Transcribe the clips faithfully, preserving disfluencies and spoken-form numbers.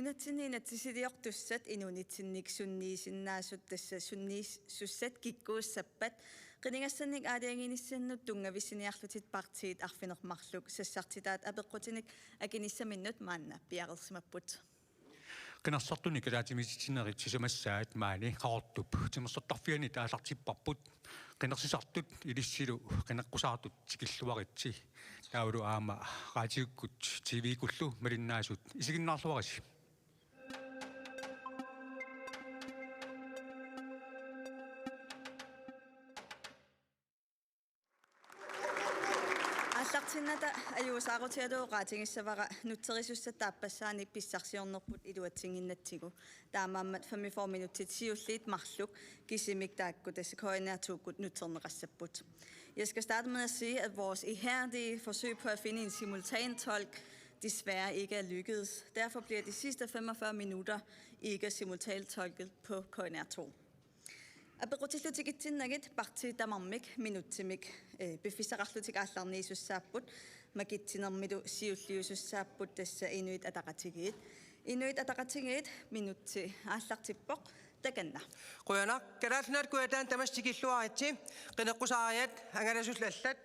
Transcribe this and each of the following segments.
Nunatsinni inatsisiliortussat inuunitsinnik sunniisinnaasut, tassa sunniisussat, kikkuussappat? Qinigassannik aalajangiinissannut tunngavissiniarlutit partiit arfineq-marluk sassartitaat apeqqutinik akinissaminnut maanna piareersimapput. Qinersisartuni kalaallisut sisamassaat maani Qaqortup timersortarfianit aallartipparput. Qinersisartut ilissilu qineqqusaartut tikilluaritsi. Taavalu aamma raatiukkut T V-kkullu malinnaasut isiginnaarluarisi. Aallartinnata ajuusaarutigalugu oqaatigissavara nutserisussat taappassaanik pissarsiornerput iluatsinnginnatsigu. Taamaammat femogfyrre minutsit siulliit marluk kisimik taakku tassa K N R to-kkut nutserneqassapput. Jeg skal starte med at sige, at vores ihærdige forsøg på at finde en simultantolk desværre ikke er lykkedes. Derfor bliver de sidste femogfyrre minutter ikke simultantolket på K N R to. Apeqqutillu tikitsinnagit partiit tamarmik minutsimik, eh, piffissaqarlutik aallarniisussaapput, makitsinermilu siulliusussaapput, tassa Inuit Ataqatigiit. Inuit Ataqatigiit, minutsi aallartippoq, takanna. Qujanaq. Kalaallit Nunaat Kujataani tamassi tikilluaritsi, qineqqusaariat, angalasullu allat.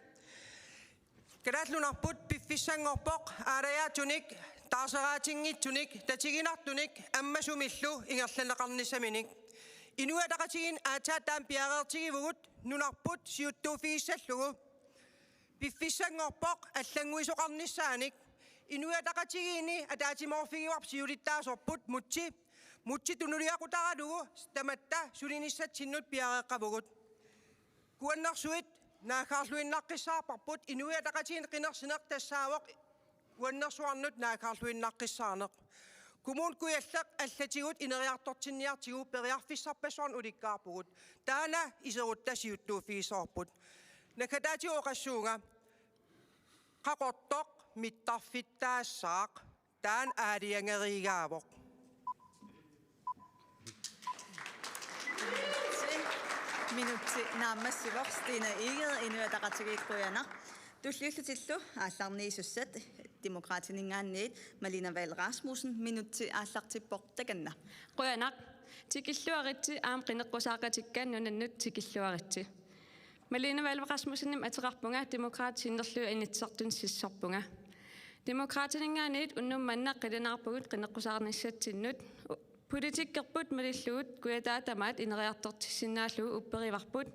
Kalaallit Nunarput piffissanngorpoq aalajaatsunik, taarseraatinngitsunik, tatiginartunik, ammasumillu ingerlanneqarnissaminik. Inuit Ataqatigiinni aatsaat taama piareertigivugut nunarput siuttuuffigissallugu. Piffissanngorpoq allannguisoqarnissaanik. Inuit Ataqatigiinni ataatsimoorfigivarput siulittaasorput Múte. Múte tunuliaqutaralugu tamatta sulinissatsinnut piareeqqavugut. Kuannersuit naaggaarluinnaqqissaarparput, Inuit Ataqatigiinni qinersineq tassaavoq kuannersuarnut naaggaarluinnaqqissaarneq. Kommune Kujalleq allatigut ineriartortinniartigu periarfissarpassuarnik ulikkaarpugut. Taanna iserutta siuttuuffigissavarput. Naggataatigut oqassuunga: Qaqortoq mittarfittaassaaq. Taanna aalajangereeraavoq. Minutsi naammassivoq. Stine Egede, Inuit Ataqatigiit, qujanaq. Tulliullutillu aallarniisussat, Demokraatininngaanniit Malene Vahl Rasmussen, minutsi aallartippoq, takanna. Qujanaq. Tikilluaritsi, aamma qineqqusaaqatikka nunannut tikilluaritsi. Malene Vahl Rasmussenimik ateqarpunga, Demokraatit sinnerlugit Inatsisartuni sissorpunga. Demokraatininngaanniit unnuk manna qilanaarpugut qineqqusaarnissatsinnut. U-, politikkerput malillugu Kujataani tamaat ineriartortissinnaallugu upperivarput.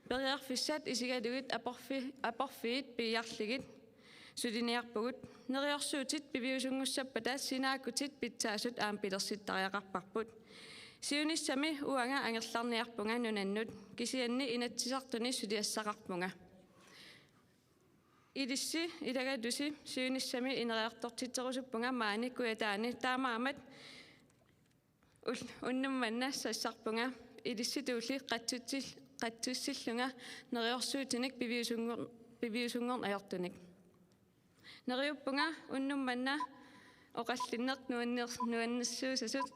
Periarfissat isigalugit aporfi-, aporfiit piiarlugit suliniarpugut. Neriorsuutit piviusunngussappata sinaakkutit pitsaasut aamma pilersittariaqarparput. Siunissami uanga angerlarniarpunga nunannut, kisianni Inatsisartuni suliassaqarpunga. Ilissi ilagalusi siunissami ineriartortitserusuppunga maani Kujataani, taamaammat ul-, unnuk manna sassarpunga. Ilissitulli qatsussil-, qatsussillunga neriorsuutinik piviusunngor-, piviusunngorneq ajortunik. Neriuppunga unnuk manna oqallinneq nuanner-, nuannersuusasoq,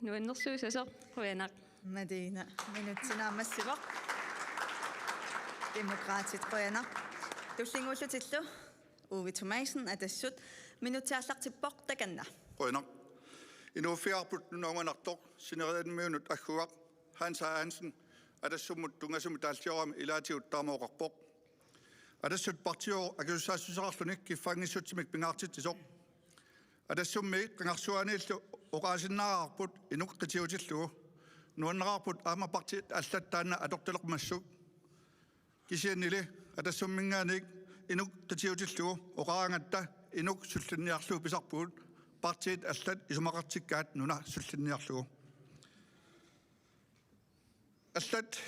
nuannersuusasoq, qujanaq. Malene, minutsi naammassivoq. Demokraatit, qujanaq. Tullinnguullutillu Uwe Thomassen, Atassut, minutsi aallartippoq, takanna. Qujanaq. Inuuffigaarput nunap unganartoq, sinerissamiunut aggugaq, Hans Hansen, Atassummut tunngasumik taalliorami ilaatigut taama oqarpoq: Atassut partiooq akisussaassuseqarluni kiffanngissutsimik pingaartitsisoq. Atassummiit qangarsuaniillu oqaasinnaavarput inuk qitiutillugu. Nuanneqaarput aamma partiit allat taanna atortalermassuk. Kisiannili Atassumminngaanniit inuk qitiutillugu oqaraangatta inuk sullinniarlugu pisarpugut, partiit allat isumaqartikkaat nuna sullinniarlugu. Allat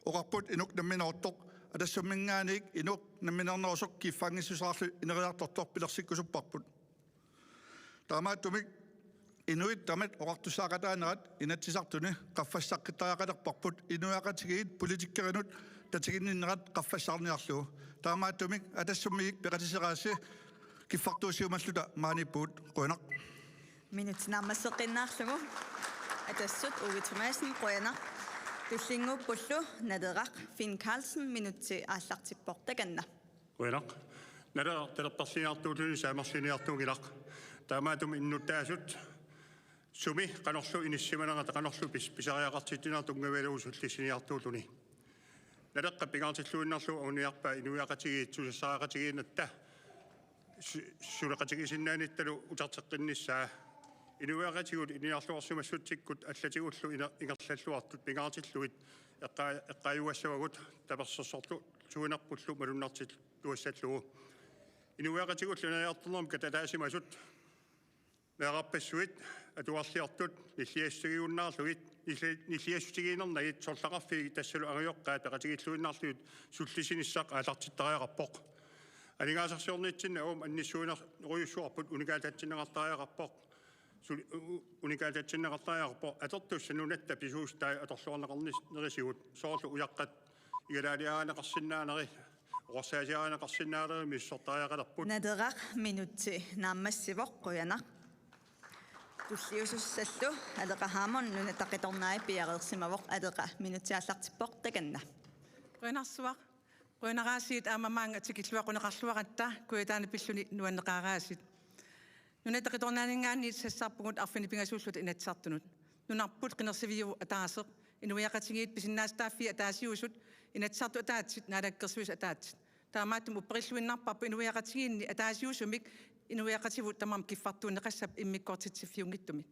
oqarput inuk nammineersoq, Atassumminngaanniit inuk nammineernerusoq kiffanngissutsimik ineriartortoq pilersikkusupparput. Taamaattumik inuit tamat oqartussaaqataanerat Inatsisartuni qaffasissaqqittariaqalerparput, inuiaqatigiit politikkerinut tatiginninnerat qaffassarniarlugu. Taamaattumik Atassummiit peqatiseraassi kiffartuussiumalluta maaniippugut, qujanaq. Minutsi naammasseqqinnaarlugu. Atassut Uwe Thomassen, qujanaq. Tullinnguuppullu Naleraq, Finn Karlsen, minutsi aallartippoq, takanna. Qujanaq. Naleraq talerparsiniartuulluni saamerliniartuunngilaq. Taamaattumik innuttaasut sumi qanorlu inissisimanerata qanorlu pis-, pisariaqartitsinerata tunngavigalugu sullissiniartuulluni. Naleqqap pingaartilluinnarlugu anguniarpaa inuiaqatigiit susassaqatigiinnatta su-, suleqatigisinnaanittalu uterteqqinnissaa. Inuiaqatigiit ilinniarluarsimassutsikkut allatigullu ina-, ingerlalluartut pingaartillugit eqqa-, eqqaajugassavagut tapersersorluarnerpullu malunnartilluassallugu. Inuiaqatigiillu ineriartornermut katalaasimasut meerarpassuit atugarliortut nilliassutigiunnaarlugit, nilli-, nilliassutigiinnarnagit sorlaqarfiit tassalu angajoqqaat peqatigiilluinnarlugit sullisinissaq aallartittariaqarpoq. Aningaasarsiornitsinnut uuma annissuinerujussuarput unikaatatsinneqartariaqarpoq. Suli-, u-, u-, unikaatatsinneqartariaqarpoq atortussat nunatta pisuussutaat atorluarneqarnis-, nerisigut soorlu ujaqqat igalaaliarineqarsinnaaneri, oqorsaasiarineqarsinnaanerit misissortariaqalerput. Naleraq minutsi naammassivoq, qujanaq. Tulliusussallu Aleqa Hammond, Nunatta Qitornai, piareersimavoq, Aleqa minutsi aallartippoq, takanna. Qujanarsuaq. Qujanaraasiit aamma maanga tikilluaquneqarluaratta, Kujataani pilluni nuanneqaaraasiit. Nunatta Qitornaaninngaanniit sassarpugut arfineq-pingasuulluta Inatsisartunut. Nunarput qinersiviuvoq ataaseq, inuiaqatigiit pisinnaatitaaffii ataasiusut, Inatsisartut ataatsit, Naalakkersuisut ataatsit. Taamaattumik upperilluinnarparput inuiaqatigiinni ataasiusumik inuiaqatigiit tamarmik kiffartuunneqassapput immikkoortitsiffiunngitsumik.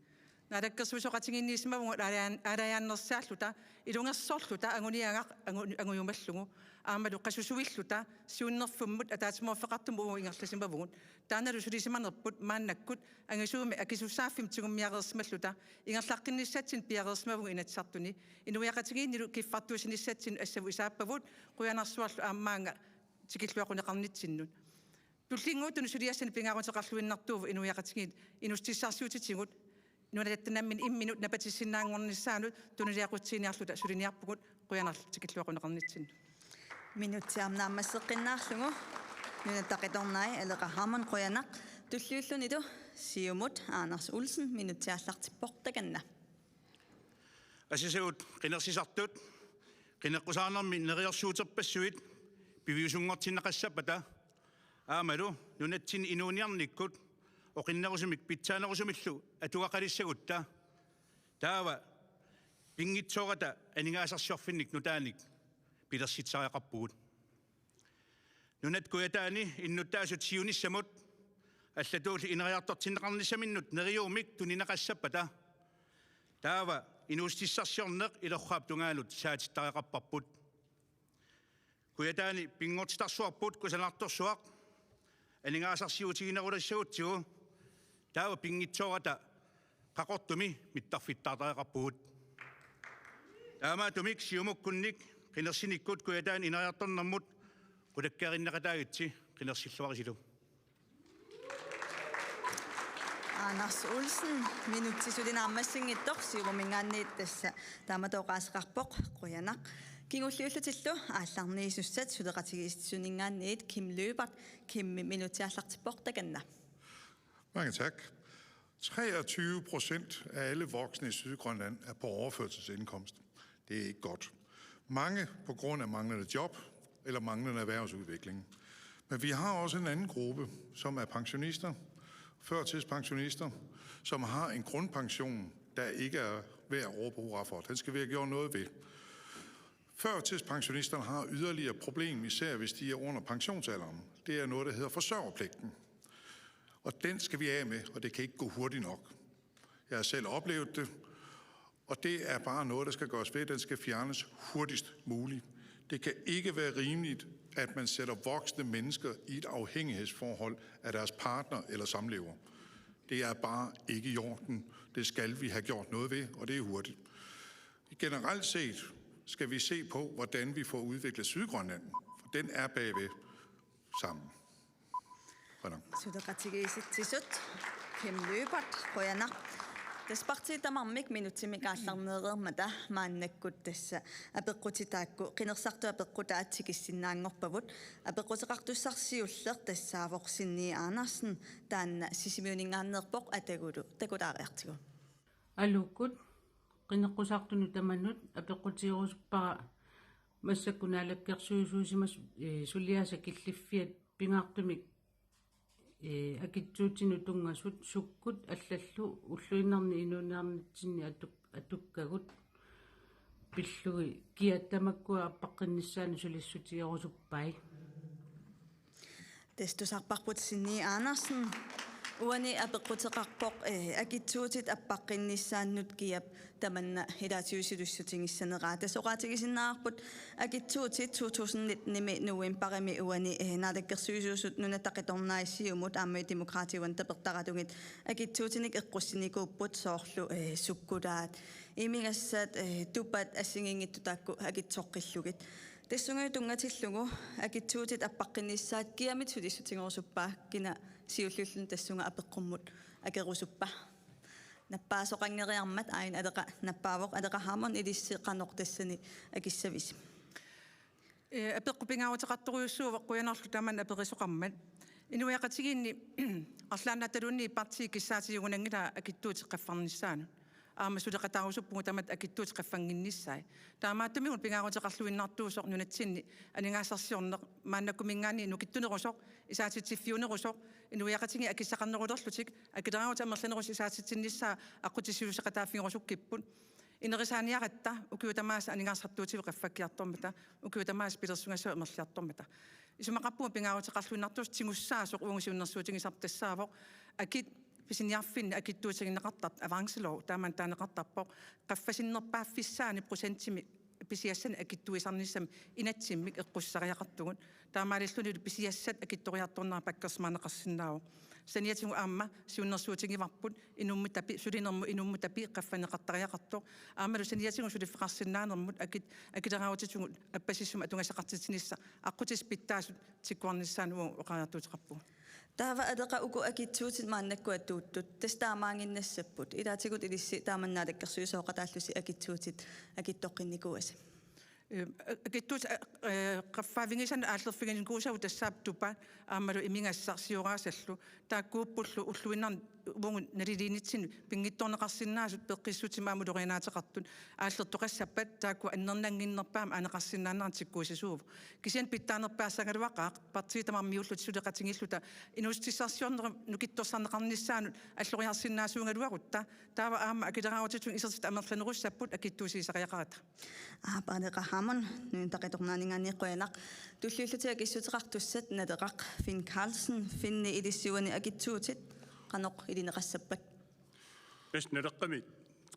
Naalakkersuisooqatigiinniissimavugut aalajaan-, aalajaannersaalluta, ilungersorluta anguniagaq angu-, angujumallugu, aammalu qasusuilluta siunnerfimmut ataatsimoorfeqartumut uagut ingerlasimavugut. Taannalu sulisimanerput maannakkut angisuumik akisussaaffimmik tigummiareersimalluta ingerlaqqinnissatsinnut piareersimavugut Inatsisartuni, inuiaqatigiinnilu kiffartuussinissatsinnut assavut isaappagut, qujanarsuarlu aamma maanga tikilluaquneqarnitsinnut. Tullinnguuttunut suliassani pingaaruteqarluinnartuuvoq inuiaqatigiit inuussutissarsiutitigut nunatta nammineq imminut napatissinnaanngornissaanut tunuliaqutsiginiarluta suliniarpugut, qujanarlu tikilluaquneqarnitsinnut. Minutsi aamma naammasseqqinnaarlugu Nunatta Qitornai, Aleqa Hammond, qujanaq. Tulliullunilu Siumut Anders Olsen, minutsi aallartippoq, takanna. Asasagut qinersisartut qineqqusaarnermi neriorsuuterpassuit piviusunngortinneqassappata aammalu nunatsinni inuuniarnikkut oqinnerusumik pitsaanerusumillu atugaqalissagutta, taava pinngitsoorata aningaasarsiorfinnik nutaanik pilersitsisariaqarpugut. Nunatta Kujataani innuttaasut siunissamut allatuulli ineriartortinneqarnissaminnut neriuumik tunineqassappata, taava inuussutissarsiorneq ilorraap tungaanut saatittariaqarparput. Kujataani pinngortitarsuarput kusanartorsuaq aningaasarsiutiginerulissagutsigu, taava pinngitsoorata Qaqortumi mittarfittaartariaqarpugut. Taamaattumik Siumukkunnik qinersinikkut Kujataani ineriartornermut qulakkeerinneqataagitsi, qinersilluarisilu. Anders Olsen, minutsi suli naammassinngitsoq, Siumuminngaanniit tassa taamatut oqaaseqarpoq, qujanaq. Kingulliullutillu aallarniisussat, Suleqatigiissitsisuninngaanniit Kim Lyberth, Kim, minutsi aallartippoq, takanna. Mange tak. Treogtyve procent af alle voksne i Sydgrønland er på overførselsindkomst. Det er ikke godt. Mange på grund af manglende job eller manglende erhvervsudvikling. Men vi har også en anden gruppe, som er pensionister, førtidspensionister, som har en grundpension, der ikke er værd at råbe hurra for. Den skal vi have gjort noget ved. Førtidspensionisterne har yderligere problem, især hvis de er under pensionsalderen. Det er noget, der hedder forsørgerpligten. Og den skal vi af med, og det kan ikke gå hurtigt nok. Jeg har selv oplevet det, og det er bare noget, der skal gøres ved. Den skal fjernes hurtigst muligt. Det kan ikke være rimeligt, at man sætter voksne mennesker i et afhængighedsforhold af deres partner eller samlever. Det er bare ikke i orden. Det skal vi have gjort noget ved, og det er hurtigt. Generelt set skal vi se på, hvordan vi får udviklet Sydgrønland, for den er bagved sammen. Qujanaq. Suleqatigiissitsisut Kim Lyberth, qujanaq. Tassa partiit tamarmik minutsimik aallarneereermata, maannakkut tassa apeqqutit taakku qinersisartut apeqqutaat tikissinnaanngorpagut. Apeqquteqartussaq siulleq tassaavoq Sinni Andersen, taanna Sisimiuninngaanneerpoq, atagulu takulaariartigu. Aluukkut, qineqqusaartunut tamanut apeqqutigerusuppara massakkut naalakkersuisuusimasut, ee, suliassat killiffiat pingaartumik ee, akitsuutinut tunngasut sukkut allallu ulluinnarni inuuniarnitsinni atuk-, atukkagut pillugit kiap tamakkua appaqqinnissaannut sulissutigerusuppai. Tassa tusarparput Sinni Andersen. Uani apeqquteqarpoq, eh, akitsuutit appaqqinnissaannut kiap tamanna ilaatigut sulissutigissaneraa. Tassa oqaatigisinnaavarput akitsuutit to tusind nitten-imi novembarimi uani, eh, Naalakkersuisuusut Nunatta Qitornai Siumut aamma Demokraatit uani tapertaratugit akitsuutinik eqqussinikuupput soorlu, eh, sukkulaat, imigassat, eh, tupat assigiinngitsut taakku akitsoqqillugit. Tassunga tunngatillugu akitsuutit appaqqinnissaat kiamut sulissutigerusuppaa, kina siulliulluni tassunga apeqqummut akerusuppa? Nappaasoqanngeriarmat aajuna Aleqa nappaavoq. Aleqa Hammond, ilissi qanoq tassani akissavisi? Ee, apeqqut pingaaruteqartorujussuuvoq, qujanarlu tamanna aperisoqarmat. Inuiaqatigiinni arlaannaataluunniit partiit kissaatigigunanngilaa akitsuutit qaffarnissaannut. Aamma suleqataarusuppugut tamatta akitsuutit qaffannginnissaat. Taamaattumik pingaaruteqarluinnartuusoq nunatsinni aningaasarsiorneq maannakkumiingaanniit nukittunerusoq, isaatitsiffiunerusoq, inuiaqatigiit akissaqarnerulerlutik, akileraarlutik amerlanerusut isaatitsinnissaat aqqutissiuusseqataaffigerusukkipput. Inerisaaniaratta ukiut tamaasa aningaasartuutigut qaffakkiartormata, ukiut tamaasa pilersugassat amerliartormata. Isumaqarpunga pingaaruteqarluinnartuusoq tigussaasoq uagut siunnersuutigisarput tassaavoq akit pisiniarfinni akitsuutigineqartartut, avancelov, taamaammat taaneqartarpoq qaffasinnerpaaffissaani procentimik pisiassanik akitsuisarnissamik inatsimmik eqqussisariaqartugut. Taamaalillunilu pisiassat akitsoriartornerat pakkersimaneqarsinnaavoq. Saniatigut aamma siunnersuutigivarput inummut tapi-, sulinermut inummut tapi-, qaffanneqartariaqartoq. Aammalu saniatigut suliffeqarsinnaanermut akit-, akileraarutitigut appasissumik atugassaqartitsinissaq aqqutissat pitsaasut tikkuarnissaannut uagut oqariartuuteqarpugut. Taava Aleqa, uku akitsuutit maannakkut atuuttut, tassa taamaaginnassapput. Ilaatigut ilissi taamanna naalakkersuisooqataallusi akitsuutit akitsoqqinnikuuasi. Ee, akitsuutit, ee, qaffaavigisanut aallerfiginikuusagut tassaapput tupaat aammalu imigassaq sioraasallu. Taakkuuppullu ulluinnarni uagut naliliinitsinni pinngitsoorneqarsinnaasut peqqissutsimik aamma ulorianaateqartut aallertoqassappat taakku annernannginnerpaamik aaneqarsinnaanera tikkuussisuuvoq. Kisianni pitsaanerpaassagaluaqaaq partiit tamarmiulluta suleqatigiilluta inuussutissarsiornerup nukittorsarneqarnissaanut alloriarsinnaasuugaluarutta, taava aamma akileraarutitigut isertitat amerlanerussapput akitsuusigisariaqarata. Aap, Aleqa Hammond, Nunatta Qitornaaninngaanniit qujanaq. Tulliullutik akissuteqartussat Naleraq, Finn Karlsen. Finn, ilissi uani akitsuutit qanoq ilineqassappat? Tassa Naleqqami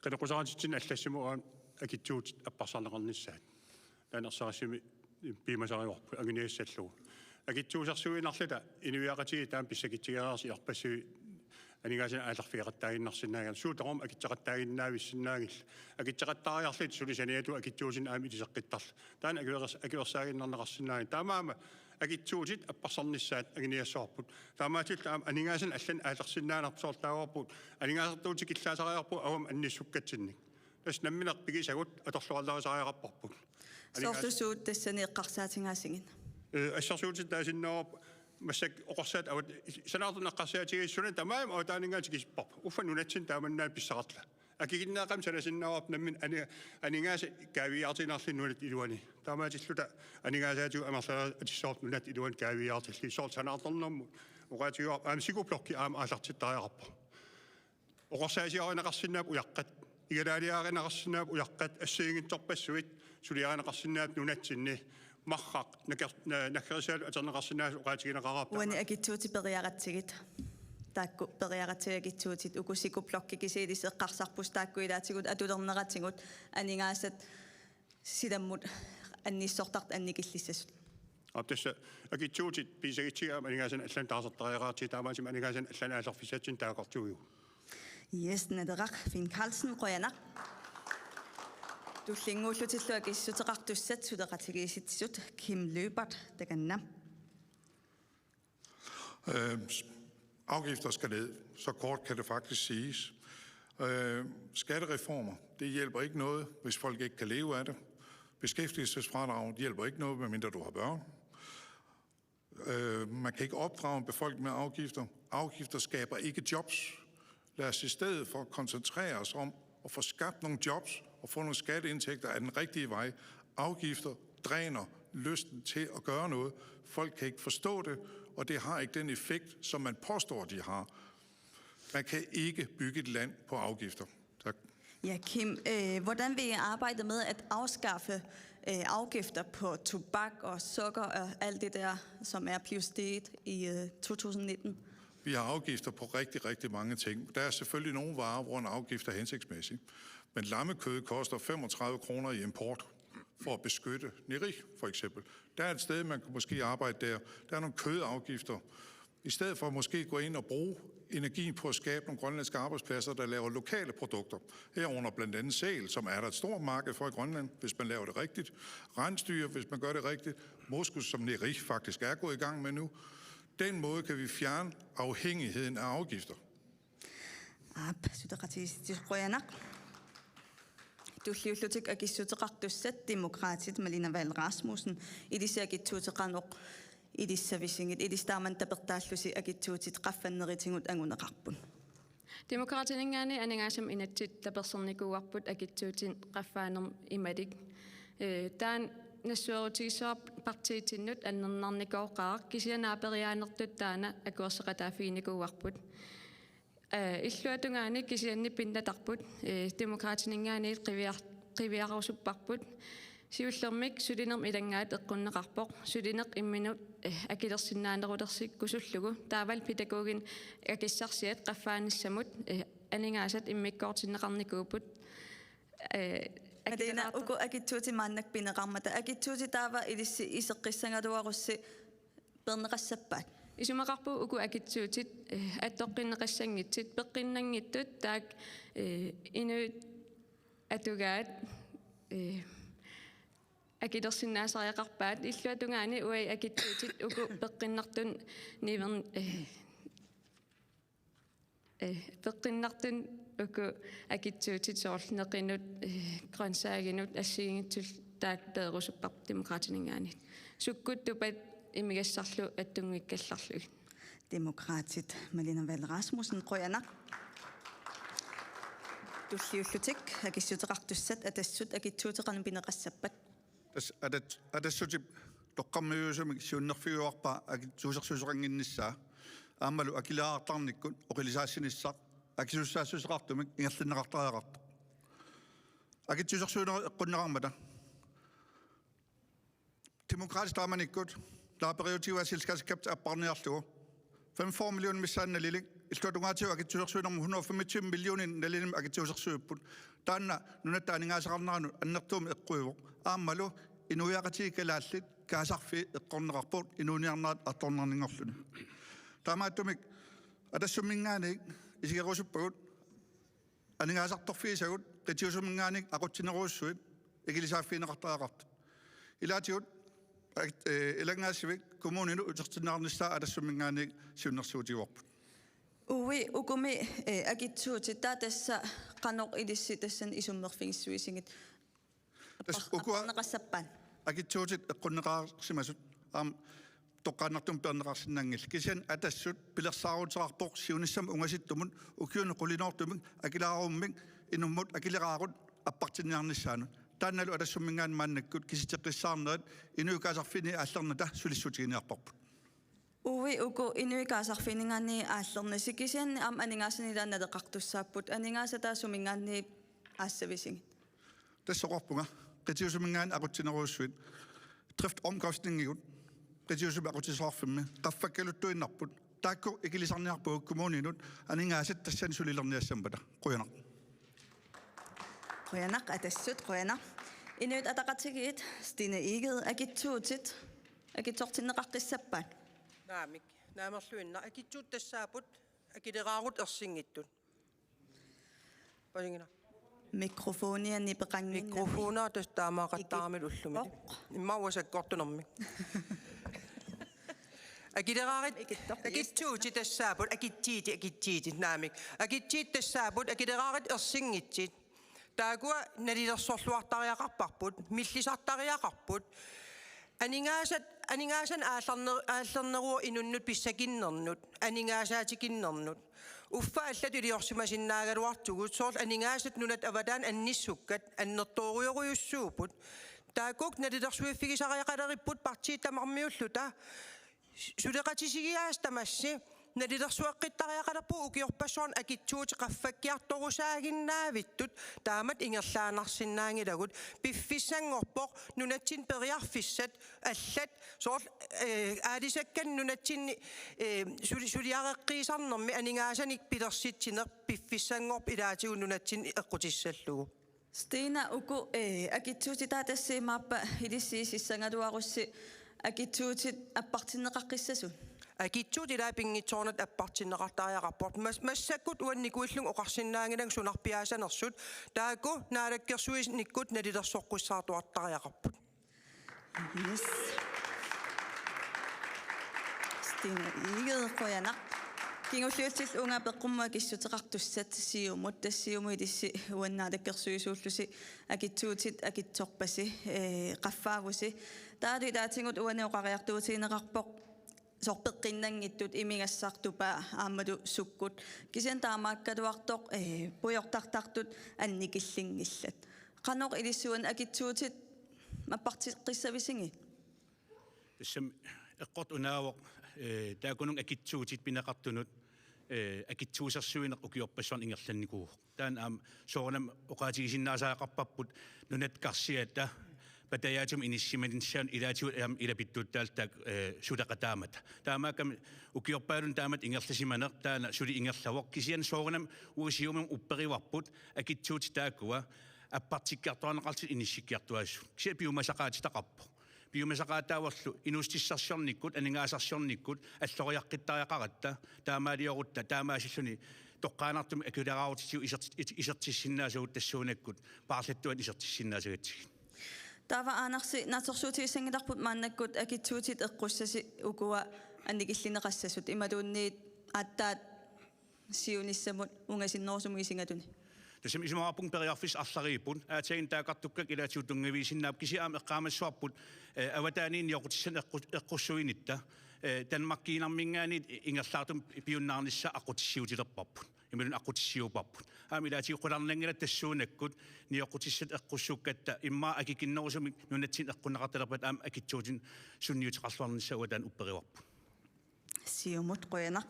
qineqqusaartitsineq allassimavoq aamma akitsuutit apparsarneqarnissaat. Taanna ersarissumik piumasarivarput anguniagassallugu. Akitsuusersuinnarluta inuiaqatigiit taama pissakitsigereersut iorpassuit aningaasanik aallerfigeqattaaginnarsinnaanngillat, suut tamarmik akitseqattaaginnaavissinnaanngillat. Akitseqattaariarluta suli saniatigut akitsuusineq aamma iliseqqittarlugu. Taanna akuers-, akuersaaginnarneqarsinnaanngilaq. Taamaammat akitsuutit apparsarnissaat anguniagassavarput. Taamaasilluta aamma aningaasanik allanik aallersinnaanerput, soorlu taavalu aningaasartuutit tikillaasariaqarput avammut annissukkatsinnik. Tassa nammineq pigisagut atorluarlarisariaqarparput. Soorlu suut tassani eqqarsaatigaasiginnit? Ee, assersuutitut taasinnaavarput massakkut oqorsaat avat-, sanaartorneq eqqarsaatigisassat suna tamarmi avataaninngaanniit tikisipparput. Uffa nunatsinni taamannaana pissaqartila. Akikinneeqqamik sanasinnaavara nammineq ani-, aningaasat kaaviiaartiinnarlugit nunatta iluani. Taamaasilluta aningaasaatigut amerlalerisut atissavarput nunatta iluani kaaviiaartillugit, soorlu sanaartornermut oqaatigaarput aamma sikublokki aamma aallartittariaqarpoq. Oqorsaasiorineqarsinnaapput ujaqqat, igalaaliarineqarsinnaapput ujaqqat, assigiinngitsorpassuit suliarineqarsinnaapput nunatsinni, marraq nakker-, na-, nakkerissaalu atorneqarsinnaasut oqaatigineqareerpoq. Uani akitsuutit periaratsigit. Taakku periaratsigit akitsuutit, uku sikublokkit kisiat ilissi eqqarsarpusi taakku ilaatigut atulerneratigut aningaasat silammut annissortartut annikillissasut. Aap, tassa akitsuutit pisagitsigu aamma aningaasanik allanik taarsertariaqartigu, taamaattumik aningaasanik allanik aallerfissatsinnik taakkartuigu. Yes, Naleraq, Finn Karlsen, qujanaq. Tullinnguullutillu akissuteqartussat suleqatigiissitsisut, Kim Lyberth, takanna. Øh, s-, afgifter skal ned. Så kort kan det faktisk siges. Øh, skattereformer, det hjælper ikke noget, hvis folk ikke kan leve af det. Beskæftigelsesfradraget hjælper ikke noget, medmindre du har børn. Øh, man kan ikke opdrage en befolkning med afgifter. Afgifter skaber ikke jobs. Lad os i stedet for koncentrere os om at få skabt nogle jobs og få nogle skatteindtægter af den rigtige vej. Afgifter dræner lysten til at gøre noget. Folk kan ikke forstå det, og det har ikke den effekt, som man påstår, de har. Man kan ikke bygge et land på afgifter. Tak. Ja, Kim, øh, hvordan vil I arbejde med at afskaffe øh, afgifter på tobak og sukker og alt det der, som er blevet steget i øh, to tusind nitten? Vi har afgifter på rigtig, rigtig mange ting. Der er selvfølgelig nogle varer, hvor en afgift er hensigtsmæssig. Men lammekød koster femogtredive kroner i import for at beskytte Neri, for eksempel. Der er et sted, man kan måske arbejde der. Der er nogle kødafgifter. I stedet for måske gå ind og bruge energien på at skabe nogle grønlandske arbejdspladser, der laver lokale produkter. Herunder blandt andet sæl, som er der et stort marked for i Grønland, hvis man laver det rigtigt. Rensdyr, hvis man gør det rigtigt. Moskus, som Neri faktisk er gået i gang med nu. Den måde kan vi fjerne afhængigheden af afgifter. Aap, suleqatigiissitsi qujanaq. Tulliullutik akissuteqartussat Demokraatit Malene Vahl Rasmussen, ilissi akitsuutit qanoq ilissavisigit, ilissi taamani tapertaallusi akitsuutit qaffanneritigut anguneqarput. Demokraatininngaanniit aningaasanik inatsit tapersersornikuuarput akitsuutit qaffaanermik imalik. Ee, taanna nassuerutigissavarput partiitsinnut annernarnikooqaaq, kisianni aaperiaanertut taanna akuerseqataaffiginikuuarput. Ee, illuatungaani kisianni pinnatarput, ee, Demokraatininngaanniit qiviar-, qiviarusupparput. Siullermik sulinermik ilanngaat eqqunneqarpoq. Sulineq imminut, ee, akilersinnaanerulersikkusullugu. Taavalu pædagoginik akissarsiat qaffaanissamut, ee, aningaasat immikkoortinneqarnikuupput. Ee, Malene, akileraartor- uku akitsuutit maannakkut pineqarmata. Akitsuutit taava ilissi iseqqissagaluarussi peerneqassappat? Isumaqarpunga uku akitsuutit, ee, attoqqinneqassanngitsut, peqqinnanngitsut, taakku, ee, inuit atugaat, ee, akilersinnaasariaqarpaat, illuatungaani uagut akitsuutit uku peqqinnartut niver-, ee, ee, peqqinnartut uku akitsuutit soorlu neqinut, ee, grøntsaginut, assigiinngitsullu taakku peerusupparput Demokraatininngaanniit. Sukkut tupat imigassarlu attunngikkallarlugit. Demokraatit Malene Vahl Rasmussen, qujanaq. Tulliullutik akissuteqartussat Atassut, akitsuutit qanoq pineqassappat? Tassa Atat-, Atassutip toqqammaviusumik siunnerfigiuarpaa akitsuusersuisoqannginnissaa aammalu akileraartarnikkut oqilisaassinissaq akisussaassuseqartumik ingerlanneqartariaqartoq. Akitsuusersuinerit eqqunneqarmata. Demokraatit taamanikkut naaperiutigaa selskabsskattip apparniarlugu femogfyrre millioner missaani nalilik, illuatungaatigut akitsuusersuinermut hundrede og femogtyve millioner nalilik akitsuusersuipput. Taanna nunatta aningaasaqarneranut annertuumik eqquivoq. Aammalu inuiaqatigiit kalaallit kaasarfii eqqorneqarput inuuniarnerat artornarninngorluni. Taamaattumik Atassumminngaanniit isigerusuppagut aningaasartuutigisagut qitiusuminngaanniit aqutsinerujussuit ikilisaaffigineqartariaqartut. Ilaatigut ak-, ee, ilanngaassivik kommuninut utertinneqarnissaa Atassumminngaanniit siunnersuutigaarput. Uui, ukumi, ee, akitsuutit, taava tassa qanoq ilissi tassani isummerfigissuisigit? Tassa ukua Apparneqassappat? Akitsuutit eqqunneqarsimasut aamma toqqaannartumik peerneqarsinnanngillat. Kisianni Atassut pilersaaruteqarpoq siunissami ungasittumut ukiuni qulinoortumik akileraarummi inummut akileraarut appartinniarnissaanut. Taannalu Atassumminngaanniit maannakkut kisitseqqissaarnerit inuit kaasarfiinit aallernata sulissutiginiarparput. Uui, uku inuit kaasarfiinninngaanniit aallernasut, kisianni aamma aningaasanik ilaanni naleqartussaapput, aningaasat taava suminngaanniit aassavisigit? Tassa oqarpunga, qitiusuminngaanniit aqutsinerujussuit, driftsomkostningigut, qitiusumik aqutsisoqarfimmi, qaffakkaluttuinnarput, taakku ikilisarniarpagut kommuninut aningaasat tassani sulilerniassammata. Qujanaq. Qujanaq, Atassut, qujanaq. Inuit Ataqatigiit, Stine Egede, akitsuutit akitsortinneqaqqissappat? Naamik, naamerluinnaq, akitsuutit tassaapput akileraarut ersinngitsut. Pajingina. Mikrofonia nipeqannginnami. Mikrofonia tassa taamaaqattaarami ullumi. Ikippoq. Immaqa sakkortunermik. Akileraarit, Ikittoq. akitsuutit tassaapput, akitsiitit, akitsiitit, naamik. Akitsiitit tassaapput, akileraarit ersinngitsut. Taakkua nalilersorluartariaqarparput, millisartariaqarput. Aningaasat, aningaasanik aallarner-, aallarneruvoq inunnut pissakinnernut, aningaasaatikinnernut. Uffa allatut iliorsimasinnaagaluartugut, soorlu aningaasat nunatta avataani annissukkat, annertoorujorujussuupput. Taakku nalilersuiffigisariaqaleripput partiit tamarmiulluta. Suleqatisigiaasat tamassi nalilersueqqittariaqalerpugut ukiorpassuarni akitsuutit qaffakkiartorusaaginnaavittut, taamatut ingerlaannarsinnaanngilagut, piffissanngorpoq nunatsinni periarfissat allat, soorlu, eh, aalisakkanik nunatsinni, eh, suli-, suliareqqiisarnermi aningaasanik pilersitsineq piffissanngorpoq ilaatigut nunatsinni eqqutissallugu. Stina, uku, eh, akitsuutit taava tassa imaappa ilissi sissagaluarussi akitsuutit appartinneqaqqissasut? Akitsuutit ilaat pinngitsoornatik appartinneqartariaqarput. Mas-, massakkut uannikuillunga oqarsinnaannginnakku sunarpiaassanersut, taakku naalakkersuinikkut nalilersoqqissaartuartariaqarput. Yes. Stina Egede, qujanaq. Kingulliullutillu uunga apeqqummut akissuteqartussat Siumut, tassa Siumut ilissi uannut naalakkersuisuullusi akitsuutit akitsorpasi, eh, qaffaavusi. Taavalu ilaatigut uani oqariartuutigineqarpoq soorlu peqqinnanngitsut, imigassaq, tupaa aammalu sukkut. Kisianni taamaakkaluartoq, eh, pujortartartut annikillinngillat. Qanoq ilissi uani akitsuutit apparteqqissavisigit? Tassami eqqortoq unaavoq, eh, taakkununnga akitsuutit pineqartunut, eh, akitsuusersuineq ukiorpassuarni ingerlannikuuvoq. Taanna aamma soorunami oqaatigisinnaasariaqarparput nunatta karsiata patajaatsumik inissisimanissaanut ilaatigut aamma ilapittuutaallu taakku, eh, suleqataamata. Taamaakkami ukiorpaalunni taamatut ingerlasimaneq taanna suli ingerlavoq. Kisianni soorunami uagut Siumumut upperivarput akitsuutit taakkua appartikkiartuaarneqartut inissikkiartuaasut. Kisianni piumasaqaatitaqarpoq. Piumasaqaataavorlu inuussutissarsiornikkut, aningaasarsiornikkut alloriaqqittariaqaratta, taamaaliorutta, taamaasilluni toqqaannartumik akileraarutitigut isert-, it-, isertissinnaasagut tassuunakkut paarlaattuanik isertissinnaasagatsigit. Taava Aanarsi, naatsorsuutigissanngilarput maannakkut akitsuutit eqqussasi ukua annikillineqassasut imaluunniit aatsaat siunissamut ungasinnerusumut isigaluni. Tassami isumaqarpunga periarfissat arlariipput, aatsaannguaq taakkartukkakka ilaatigut tunngaviusinnaapput, kisianni aamma eqqaamassavarput, eh, avataaniit nioqqutissanik eqqu-, eqqussuinitta, eh, Danmarkiinnarminngaanniit ingerlaartumik piunnaarnissaa aqqutissiuutilerparput. Imaluunniit aqqutissiuupparput. Aamma ilaatigut qularnanngilaq tassuunakkut nioqqutissat eqqussukkatta immaqa akikinnerusumik nunatsinni eqqunneqartalerpata aamma akitsuutinik sunniuteqarluarnissaa uagut taanna upperivarput. Siumut, qujanaq.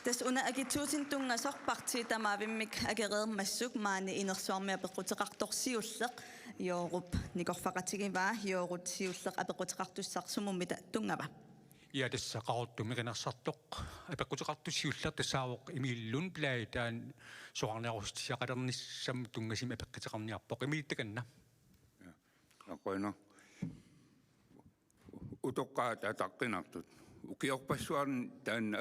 Tassa una akitsuutinik tunngasoq partiit tamaavimmik akereermassuk maani inersuarmi apeqquteqartoq siulleq Joorup nikorfaqatigivaa. Jooru, siulleq apeqquteqartussaq sumumita tunngava? Ja, tassa Qaqortumi qinersisartoq apeqquteqartoq siulleq tassaavoq Emil Lundblad, taanna soraarnerussutissiaqalernissamut tunngasumik apeqquteqarniarpoq. Emil, takanna. Ja, qujanaq. Utoqqaat ataqqinartut. Ukiorpassuarni taanna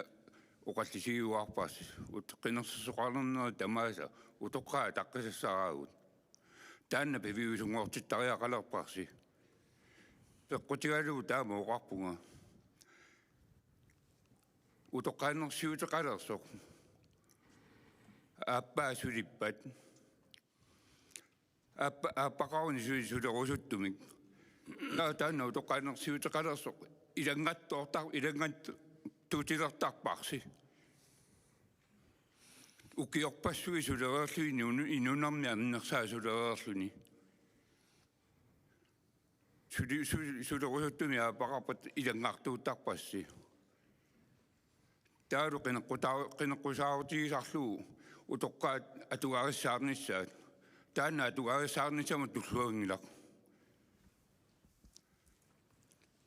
oqallisigiuarparsi. Ut-, qinersisoqarneri tamaasa utoqqaat ataqqisassaaraagut. Taanna piviusunngortittariaqalerparsi. Peqqutigalugu taama oqarpunga. Utoqqaannarsiuteqalersoq. Aappaa sulippat. Aappa-, aappaqaruni suli sulerusuttumik. Taava taanna utoqqaannarsiuteqalersoq ilanngattoortar-, ilanngattuutilertarparsi. Ukiorpassuit sulereerluni inu-, inuunermi annersaa sulereerluni. Suli-, suli-, sulerusuttumik aappaqarpat ilanngartuuttarpassi. Taavalu qineqqutaa-, qineqqusaarutigisarlugu utoqqaat atugarissaarnissaat. Taanna atugarissaarnissamut tulluanngilaq.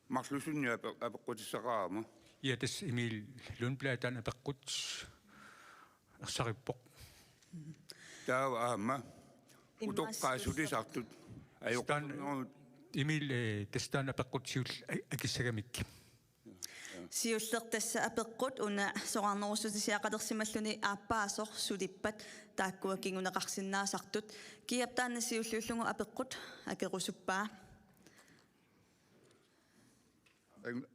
Marlusunni ape-, apeqqutissaqarama. Ja, tassa Emil Lundblad taanna apeqqut ersarippoq. Taava aamma. Immaqa utoqqaat siulleq sulisartut. Ajoqernermut. Taanna Emil, eh, tassa taanna apeqqut siulleq a-, akissagamik. Siulleq tassa apeqqut una soraarnerussutissiaqalersimalluni aappaasoq sulippat taakkua kinguneqarsinnaasartut. Kiap taanna siulliullugu apeqqut akerusuppaa? Ang-,